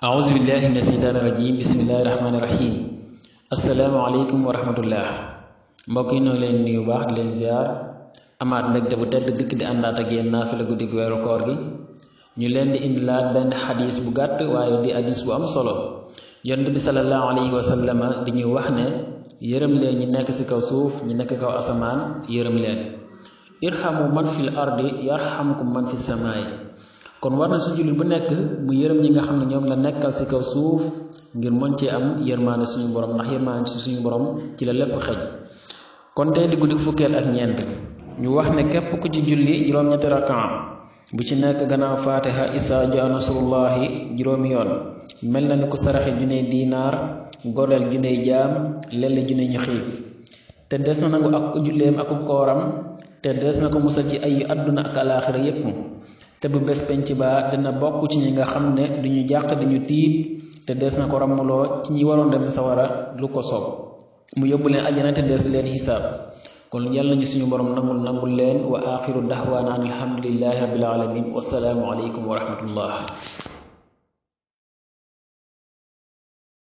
أعوذ بالله من الشيطان الرجيم بسم الله الرحمن الرحيم السلام عليكم ورحمة الله mbokk yi ñoo leen nuyu baax di leen ziar amaat mbégte bu tedd dikk di àndaat ak yéen naafila guddi weeru koor gi ñu leen di indilaat benn xadis bu gàtt waaye di hadis bu am solo yonent bi sallallahu alayhi wa sallama di ñu wax ne yërëm leen ñi nekk ci kaw suuf ñi nekk kaw asamaan yërëm leen irhamu man fil ardi yarhamkum man fis samaay kon war na su jullit bu nekk mu yërëm ñi nga xam ne ñoom la nekkal ci kaw suuf ngir mën ci am yërmaane suñu borom ndax yërmaane ci suñu borom ci la lépp xej kon tey di guddi fukkeel ak ñeent ñu wax ne képp ku ci julli juróom-ñetti rakaa bu ci nekk gannaaw faatiha isaa jaa nasrullahi juróomi yoon mel na ni ku saraxe juney diinaar goreel juney jaam lelli juney ñu xiif te des na nangu ak julleem ak kooram te des na ko musal ci ay àdduna ak alaaxira yépp te bu bés penc ba dina bokk ci ñi nga xam ne duñu jàq duñu tiit te des na ko ràmmuloo ci ñi waroon dem sawara lu ko soob mu yóbbu leen àjjana te deesu leen xisaab kon yàlla ñu suñu borom nangul leen wa axiru daxwaana an alhamdulillahi rabbil alamin wassalaamu aleykum wa rahmatullah